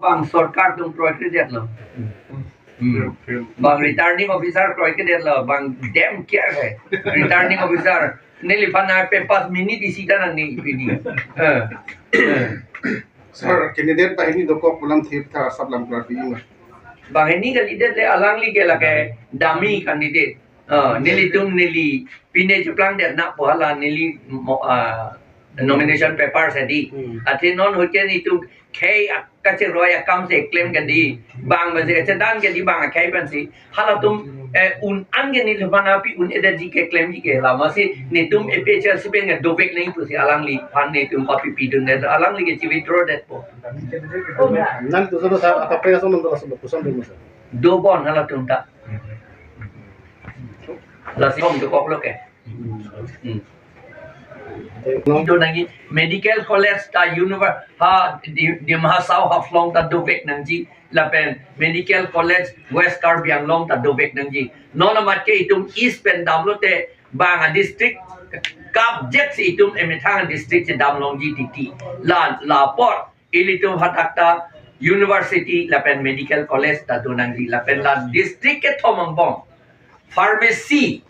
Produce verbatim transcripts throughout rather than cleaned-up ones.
Bang sorkar atum kroikredetlo. Hmm. Bang returning officer kroikredetlo, bang dem kiar hai. Returning officer, neliphan na pe pas minute isi ta nangji pini. Eh. Eh. Sir, candidate banghini dokok pu alam thip tha, sab lam klar pi ma? Banghini candidate le alangli ke lake dummy candidate. Ah, nelitum neli pine cheplang det na pu hala neli mo-, ah, nomination papers adi. Hmm. Athe non hoite nelitum khei kachiroi akam si claim kadi. Bang masi kachedan kadi bang akhei pensi. Halatum, eh, un-an ke neliphan api un-edet ji ke claim ji ke lama si nelitum A P H L C pen ke dovek nangji pusi alangliphan nelitum papi pidun det alangli ke chi withdraw detpo. Nangtum solo sa, ata pe ason nangtum solo, koson dun sir? Dobom halatum ta. Lasi hom dokoklo ke. Hmm. Itum nangji medical college ta univer-, ha, Di-, Dima Hasao Haflong ta dovek nangji, lapen medical college West Karbi Anglong ta dovek nangji. Non amat ke itum East pen damlote bang a district kapjek si itum emethang district si dam longji titi. La, la apot ilitum hadak ta university lapen medical college ta do nangji lapen la district kethom angbong pharmacy,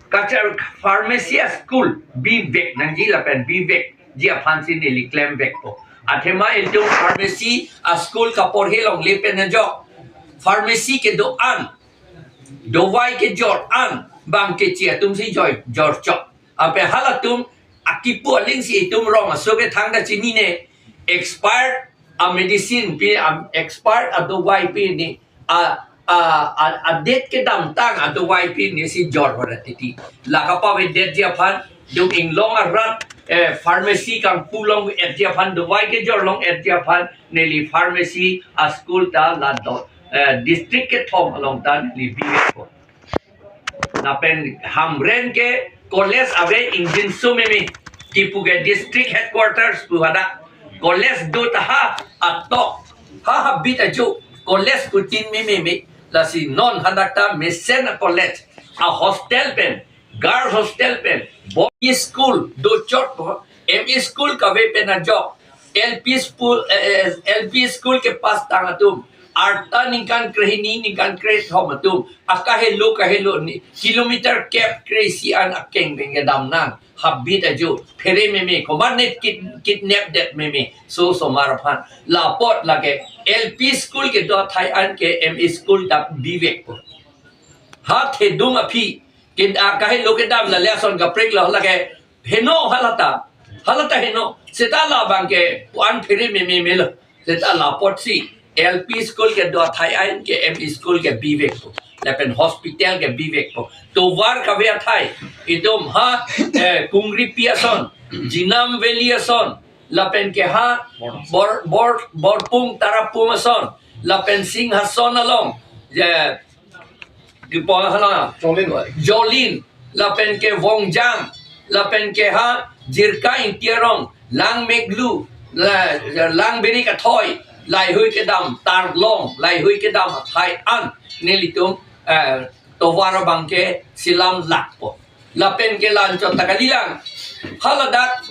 kachar pharmacy a school bivek nangji lapen bivek ji aphan si neli klemvekpo. Athema ilitum pharmacy a school kaporhe longle pen ajok pharmacy kedo-an, dovai kejor an bang kechi atum si joi jor chok. Ape halatum akipu aling si itum rong aso kethang ta chinine, expired a medicine pi, a expired a dovai pi ni, a, a, a, a date kedamtang a dovai pi ni si jor vara titi. La kapavedet ji aphan, dung inglong arat, eh, pharmacy kangpu long-et ji aphan, dovai kejor long-et ji aphan, neli pharmacy a school ta la do, eh, district kethom along ta neli bivekpo. Lapen Hamren ke college ave ingjinso meme. Kipu ke district headquarters pu hadak. College do ta ha atok. Ha habit ajo. College kutin meme me. Lasi non hadak ta mesen a college. A hostel pen. Girls hostel pen. Boarding school do chot po. M E school kave pen ajok. L P school, eh, eh, L P school kepass tang atum. Arta ningkan krehini, ningkan krethom atum. Akahelo, kahelo ni. Kilometer kep kre-isi an akeng pen kedam nang. Habit ajo. Phere meme. Komat ne kid-, kidnap det meme. So, osomar aphan. La apot lake. L P school kedo athai an ke M E school ta bivekpo. Ha thedung aphi. Kid-, akahelo kedam la le ason kaprek lo lake. Heno halata. Halata heno. Seta labang ke pu-an phere meme melo. Seta la apot si L P school kedo athai an ke M E school ke bivekpo. Lapen hospital ke bivekpo. Tovar kave athai. Itum ha, eh, Kungripi ason. Jinam Valley ason. Lapen ke ha Bor, Bor, Borpung Tarapung ason. Lapen Singhason along. Eh, Kipu hala. Jolin. Jolin. Lapen ke Vongjang. Lapen ke ha Jirka Ingti arong. Langmeklu. La, Langberi Kathoi. Laihui kedam. Tarlong. Laihui kedam athai an. Nelitum, eh, tovar abang ke selam lakpo. Lapen ke la-anchot ta kalilang. Haladak.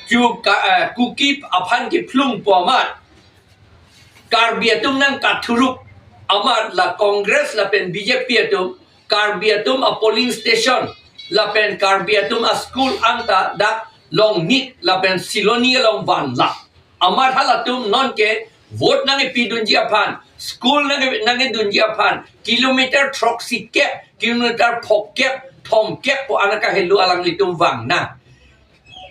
Chu ka, eh, Kuki aphan kephlung pu amat. Karbi atum nangkathuruk amat la Congress lapen B J P atum, Karbi atum a polling station, lapen Karbi atum a school anta dak Longnit lapen Siloni along vanlap. Amat halatum non ke vote nangkepidunji aphan, school nang, nangkedunji aphan, kilometer throksi kep, kilometer phokep, thomkep pu an akahelo alanglitum vang nang.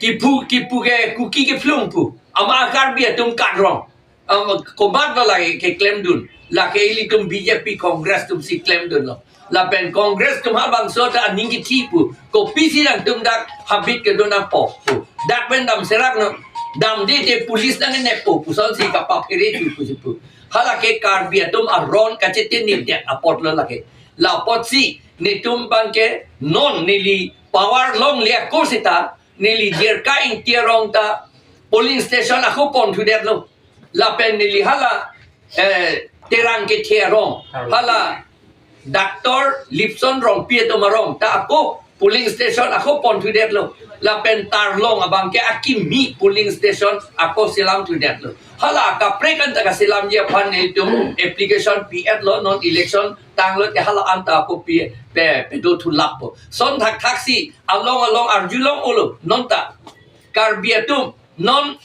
Kipu, kipu ke Kuki kephlung pu. Amat Karbi atum kat rong. Am, komat lo lake keklemdun. Lake ilitum B J P Congress atum si klemdunlo. Lapen Congress atum ha bangso ta aning kithi pu. Kopisi nangtum dak habit kedo nangpo pu. Dak pen dam serak no. Damde te police nangnepo pu. Puson si kapaphere thu pusi pu. Halake Karbi atum aron kachetini det apot lo lake. La apot si netum abang ke non neli power longle ako seta neli Jirka Ingti arong ta polling station ako ponthu detlo. Lapen neli hala, eh, Terang Kethe arong. Hala Doctor Lipson Rongpi atum arong ta ako polling station ako ponthu detlo. Lapen Tarlong abang ke akimi polling station ako selam thu detlo. Hala kaprek anta kaselamji aphan nelitum application pi-etlo, non election tanglo ke hala anta ako pi pe pedo thu lappo. Son thakthak si along along arjulong ulo, non ta Karbi atum, non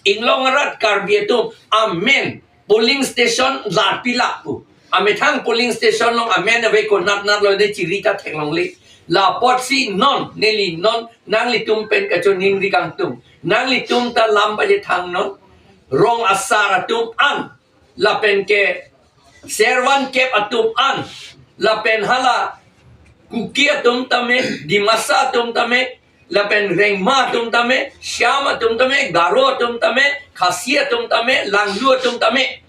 inglong arat Karbi atum amen polling station larpi lak pu. Amethang polling station along amen ave, konat nat lo de chiri ta theklongle. La apotsi non, neli non nanglitum pen kachoningri kangtung. Nanglitum ta lam paje thang non. Rong asar atum an, lapen ke servan kep atum an, lapen hala Kuki atum tame, Dimasa atum tame, lapen Rengma atum tame, Shyam atum tame, Garo atum tame, Khasi atum tame, Langlu atum tame.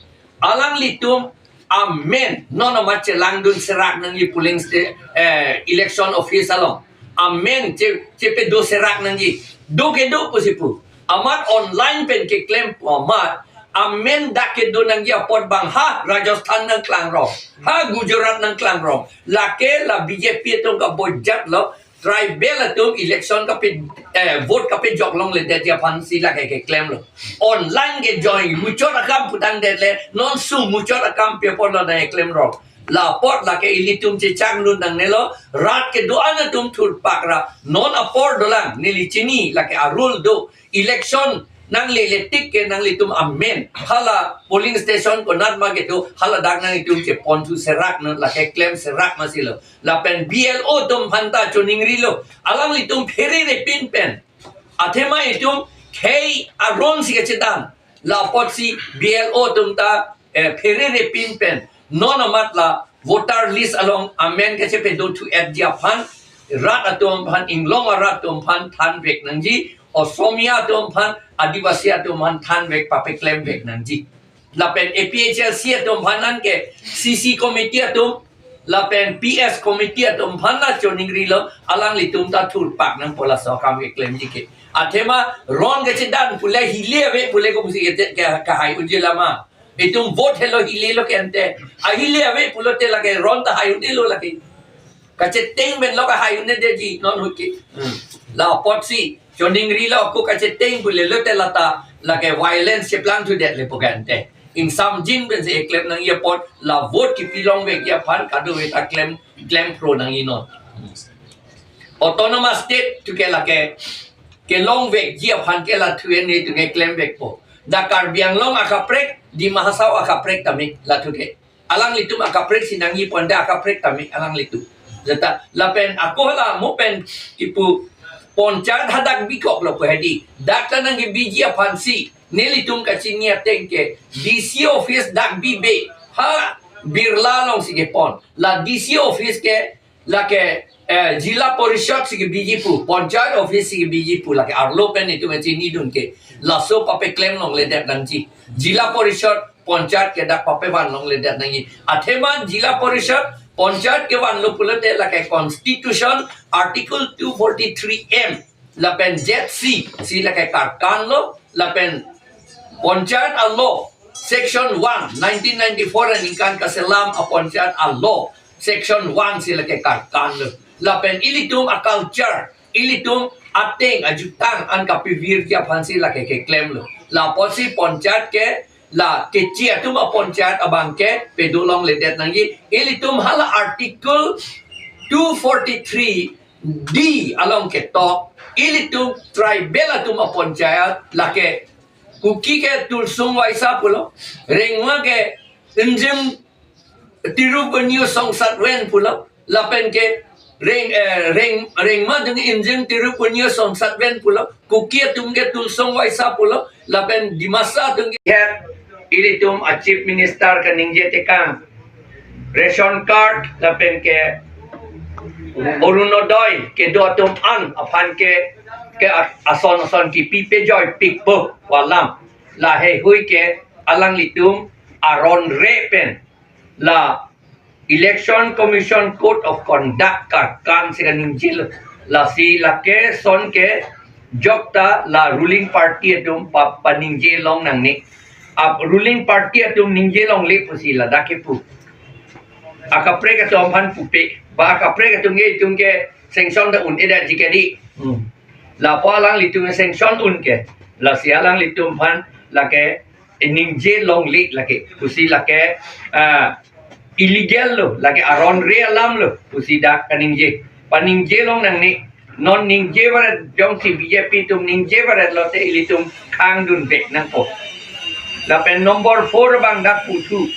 Alanglitum amen non amat chelangdun serak nangji polling sta-, eh, election office along. Amen che, chepedo serak nangji. Do kedo pusi pu. Amat online pen keklem pu amat. Amen dak kedo nangji apot bang ha Rajasthan nangklangrong, ha Gujarat nangklangrong. Lake la B J P atum kabojat lo, tribal atum election kape, eh, vote kapejok longledetji aphansi lake keklemlo. Online ke join muchot akam putang detle, non su muchot akam pe apotlo nangklemrong. La apot lake ilitum chechakdun nangnelo, rat kedo-an atum thurpak ra, non apor dolang, neli chini lake arul do, election nanglele tik ke nanglitum amen hala polling station konat ma kedo, hala dak nanglitum cheponthu serak non, lake klem serak masi lo. Lapen B L O atum aphan ta choningrilo, alanglitum pherere pin pen. Athema itum khei aron si kachedan. La apotsi B L O atum ta, eh, pherere pin pen. Non amat la voter list along amen kachepedo thu-etji aphan, rat atum aphan, inglong arat atum aphan thanvek nangji, Osomia atum aphan, Adivasi atum aphan thanvek, papeklem vek nangji. Lapen A P H L C atum aphan an ke C C committee atum, lapen P S committee atum aphan la choningrilo, alanglitum ta thurpak nangpo laso akam keklemji ke. Athema ron kachedan pule hile ave pule kopusi ke, ke, kahai unji lama. Itum vote helo hile lo ke ante. Ahile ave pulote lake ron ta hai unde lo lake. Kacheteng pen lo kahai unde detji non ahut ke. Hmm. La apotsi choningrilo, ako kacheteng pule lote lata lake violence cheplang thu detle pu ke ante. Ingsamjin pensi eklem nangji apot, la vote kipilongvekji aphan kadokave ta klem, klem pro nangji non. Autonomous state thu ke lake kelongvekji aphan ke la thu-en ne thu ke klemvekpo. Dak Karbi Anglong akaprek, Dima Hasao akaprek tame la thu ke. Alanglitum akaprek si nangji pon, dak akaprek tame alanglitum. Jata lapen ako hala mo pen ipu ponchayat hadak bikoklo pu hedi. Dak ta nangkebiji aphansi nelitum kachini ateng ke D C office dak bibe. Ha Birla alongsi kepon. La D C office ke lake, eh, Jila Parishad si kebiji pu, Panchayat office si kebiji pu, lake arlo pen itum chinidun ke. Laso papeklem longledet nangji. Jila Parishad, Panchayat ke dak papevan longledet nangji. Athema Jila Parishad, Panchayat kevanlo pulote lake Constitution Article two forty-three M lapen Z C si lake karkanlo, lapen Panchayat a-law section one, nineteen ninety-four aningkan kaselam a-Panchayat a-law section one si lake karkanlo. Lapen ilitum a-culture, ilitum ateng ajutang an kapivirji aphansi lake keklemlo. La apotsi Panchayat ke la kechi atum a-Panchayat abang ke pedolongledet nangji. Ilitum hala Article two forty-three D along ketok, ilitum tribal atum a-Panchayat lake Kuki ke Tulsong Waisa pulo, Rengma ke Injim Tirup Unyo Songsat Ven pulo, lapen ke Reng, eh, Reng, Rengma atum Injim Tirup Unyo Songsat Ven pulo, Kuki atum ke Tulsong Waisa pulo, lapen Dimasa atum ke. Ilitum a-Chief Minister kaningje tekang, ration card lapen ke Orunodoi kedo atum an aphan ke, ke a-, ason ason kipi pejoipikpo pu alam. Laheihui ke alanglitum aron re pen la Election Commission Code of Conduct karkan si kaningjelo. Lasi lake son ke jokta la ruling party atum pa, paningje long nangne. Ap ruling party atum ningje longle pusi ladak kepu. Akaprek atum aphan pupe. Ba akaprek atum ke itum ke sanction ta un-edetji ke dei. Hmm. Lapu alanglitum sanction un ke. Lasi alanglitum aphan lake ningje longle lake. Pusi lake, ah, illegal lo, lake aron-re alam lo. Pusi dak kaningje. Paningje long nangne. Non ningje varet jongsi B J P atum ningje varet lote ilitum khangdun vek nangpo. Lapen number four abang dak puthu.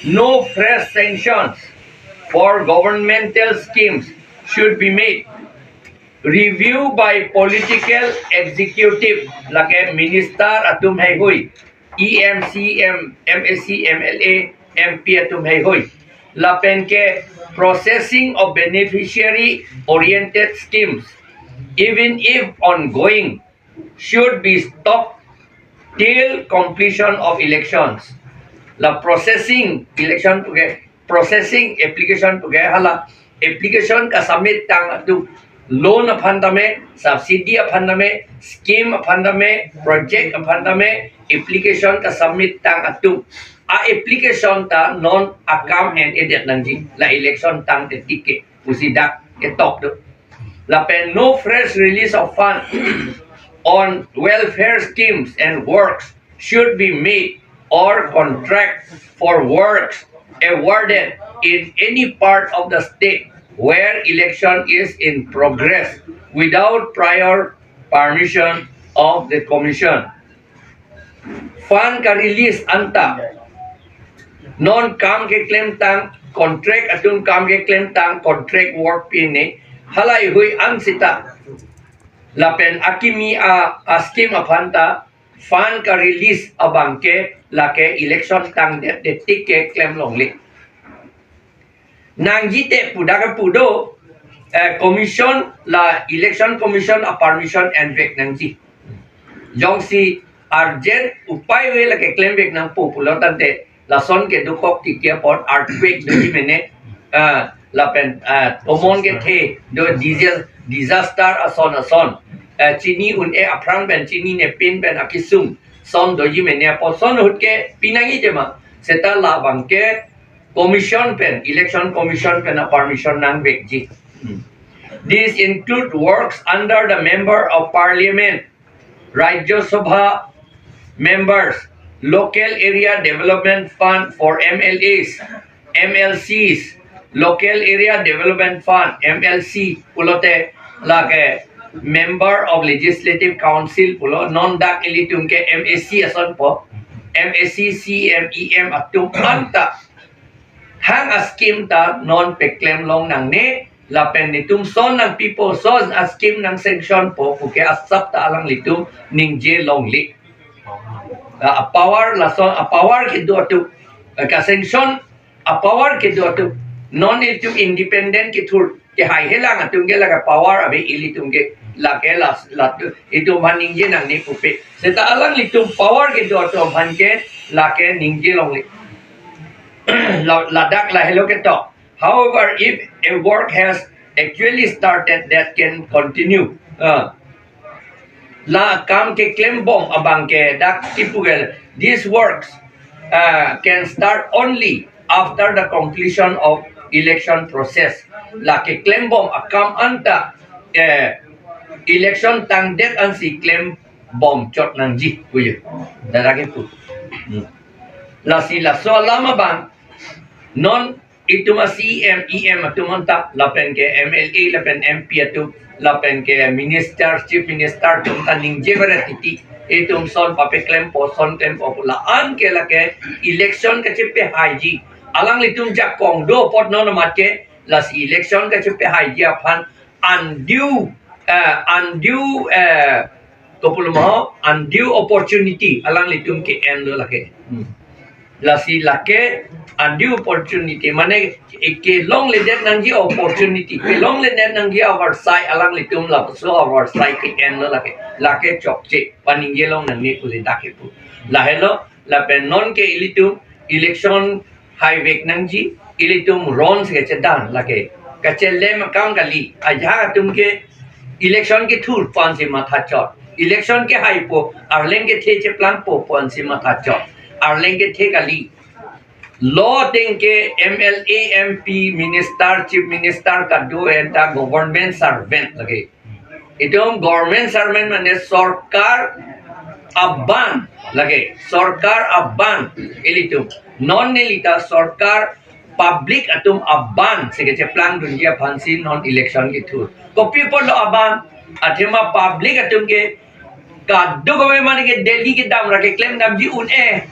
No fresh sanctions for governmental schemes should be made. Review by political executive, lake minister atum heihui, E M, C M, M A C, M L A, M P atum heihui. Lapen ke processing of beneficiary oriented schemes, even if ongoing, should be stopped till completion of elections. La processing election pu ke, processing application pu ke, hala application kasubmit tang atum, loan aphan tame, subsidy aphan tame, scheme aphan tame, project aphan tame, application kasubmit tang atum, a application ta non akam en-edet nangji, la election tangte tik ke, pusi dak ketok do. Lapen no fresh release of fund on welfare schemes and works should be made or contract for works awarded in any part of the state where election is in progress without prior permission of the commission. Fund ka-release anta non kam keklem tang, contract atum kam keklem tang, contract work pine, halahei hui an seta. Lapen akimi a, a scheme aphan ta fund ka-release abang ke lake election tangdet tik ke klem longle. Nangji te pu dak pu do, eh, commission, la election commission a permission en vek nangji. Jongsi urgent upai ave lake klem vek nangpo pulo tangte, lason kedokok titi apot earthquake doji mene, ah, lapen, ah, tomon kethe do, diesel, disaster ason ason. Eh, chini un-e aphrang pen, chinine pin pen akesung ason doji mene apot, lason ahut ke pinangji tema. Seta labang ke commission pen, election commission pen a permission nang vekji. Hmm. These include works under the Member of Parliament, Rajya Sabha members, Local Area Development Fund for M L As, M L Cs, Local Area Development Fund, M L C, pulote lake Member of Legislative Council pulo, non dak ilitum ke M A C asonpo, M A C, C M, E M atum anta hang a scheme ta non peklem long nangne, lapen netum son nangpipo, son a scheme nang sanction po pu ke asap ta alanglitum ningje longle. A, a power lason, a power kedo atum, a, ka-sanction a power kedo atum, non ilitum independent kethur, kehaihe lang atum ke lake power ave ilitum ke, lake las, lat, itum aphan ningje nangne pupe. Seta alanglitum power kedo atum aphan ke lake ningje longle. La, ladak lahelo ketok. However, if a work has actually started, that can continue. Ah. La kam keklembom abang ke dak kipu ke, these works, ah, can start only after the completion of election process. La keklembom akam anta, eh, election tangdet ansi klembom chot nangji, puye. Dak kipu. Hmm. Lasi laso alam abang, non itum a C M, E M atum anta, lapen ke M L A, lapen M P atum, lapen ke minister, chief minister atum ta ningje varet titi, itum son papeklempo, son klempo, la-an ke lake election kachepehaiji. Alanglitum jakong do apot non amat ke, lasi election kachepehaiji aphan undue, eh, undue, eh, kopulo ma ho, undue opportunity alanglitum ke-enlo lake. Hmm. Lasi lake undue opportunity, mane kelongledet nangji opportunity, kelongledet nangji avarsai alanglitum lapuso avarsai ke-enlo lake. Lake chokche, paningje long nangne pusi dak kipu. Lahelo, lapen non ke ilitum election haivek nangji, ilitum ron si kachedan lake. Kachelem akam kali, ajahak atum ke election kethur pu ansi matha chot. Election kehaipo, arleng kethe cheplangpo pu ansi matha chot. Arleng kethe kali. Law ateng ke M L A, M P, minister, chief minister kado eta government servant lake. Itum government servant mane sorkar aban lake. Sorkar aban ilitum. Non nelita sorkar public atum aban si kecheplang dunji aphansi non election kethur. Kopi apotlo aban? Athema public atum ke kadokave mane ke Delhi kedam ra keklem damji un-e.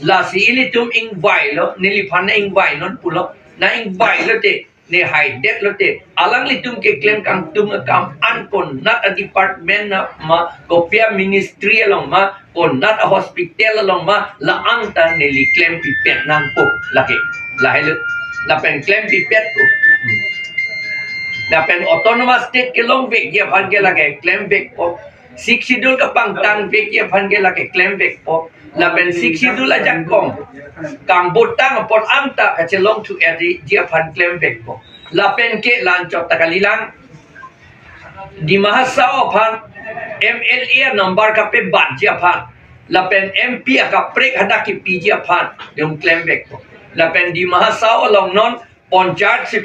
Lasi ilitum ingvailo, neliphan na ingvai non pulo. Na ingvailo te, ne haidet lote, alanglitum keklem kangtung akam an konat a-department na ma, kopi a-ministry along ma, konat a-hospital along ma, la-an ta neli klempipet nangpo lake. Lahelo. Lapen klempipetpo. Hmm. Lapen autonomous state kelongvekji aphan ke lake klemvekpo. Sixth Schedule kapangtangvekji aphan ke lake klemvekpo. Lapen Sixth Schedule ajakong kangbotang apot anta kachelongthu-etji aphan klemvekpo. Lapen ke la-anchot ta kalilang. Dima Hasao aphan M L A number kapebatji aphan, lapen M P akaprek hadak kipiji aphan, itum klemvekpo. Lapen Dima Hasao along non Panchayat si